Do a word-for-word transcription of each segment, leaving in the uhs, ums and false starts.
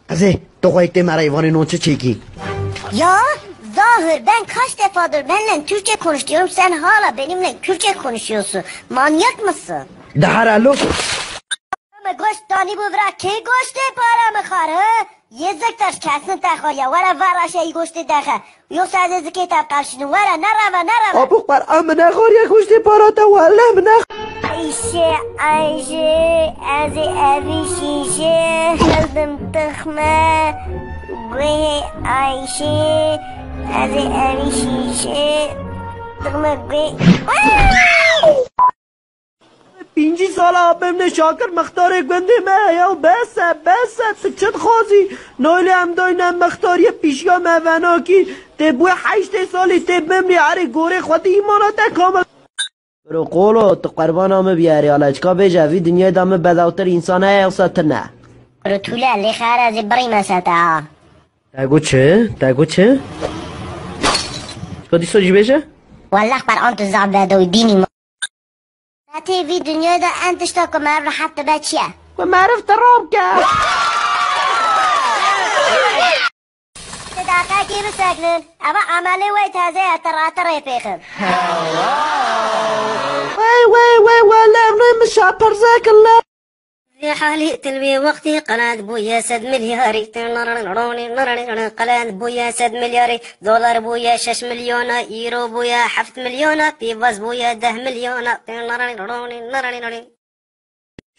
Qizê, tu xwe yek tê me re îvanê non çi çêkî? Ya, Zahir, ben kaç defadır benle Türkçe konuş diyorum, sen hala benimle Kürtçe konuşuyorsun. Manyak mısın? Dehara lo. Me goşt tanî bû vira, kê goştê para min xwar, he? Yê zik taş kesin te xwar ya, were veraşe î goştê dexe. Yoksa ez ê zikê te qevşînim, were, nereve, nereve. Apo xwar, em nexwariye goştê para te, wele min nex- Ayşe, Ayşe, ez ê evî şîşe, hildim tixme, guhê Ayşe, ez ê evî şîşe, tixme guhê. Pêncî sala bimne Şakir mixtarê gundê me ya, bes e, bes e, tu çi dixwazî? Noylê em dayne mixtariyê pîşiya me venakî, tê bûye heştê salî, tê bimrî, erê gorê xwe di îmana te kamil. Biro qolo, tu qurbana min bî erê, ala çika bêje, vî dinyayê de min bedewtir însan heye, yoksa tune? Biro tûle, lê xeyr ez ê birîme ser te ha. Te got çi? Te got çi? Çika dîsa jî bêje? Wallah Qur'an tu zaf bedew dînî ma. Te tê vî dinyayê de en tişta ku meriv rehet dibe çi ye? Ku meriv tirab ke. Ti deqekî bisekinin. Eva emelê wê teze ye, tira tirê pêxin. Wey, wey, wey, wey, lev nê min şapirze kille. Vê halî tilvê wextî qelat bûye sed milyarî. Qelat bûye sed milyarî. Dolar bûye şeş milyona, îro bûye heft milyona, pîvaz bûye deh milyona.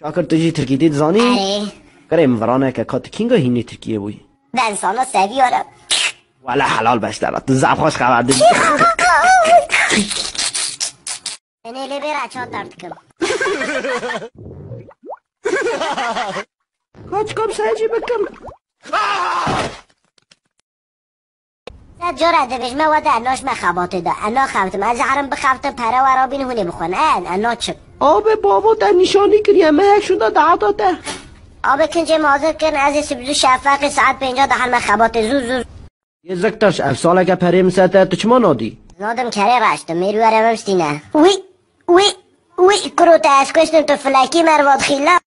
Şakir, tu jî tirkî tê dizanî? Erê. Kerê min viraneke ka tu kînga hînê Tirkiyê bûyî? Ben sana seviyorum. Wele helal beşdera, tu zaf xweş xeber didî. Enê lê bêra çatar dikim. Kaç kom seyirci bikim. Sed cara dibêjme we de, ez naçime xebatê de. Ez naxebitim. Ez herim bixebitim, pere we rabîn hûnê bixwin. En, ez naçim. Abi, bavo te nîşanî kiriye, me hek şûnda dehata te. Abi, kincê mazin kirin, ez ê sibzû şefeqê saet pênca de herme xebatê, zû, zû. Yê ziktaş, ev saleke perê min ser te, tu çima nadî? Nadim kerê reş, tu mêr were min stîne. Wî, wî, wî, kuro te ez kuştim, tu filekî merva dixî, la.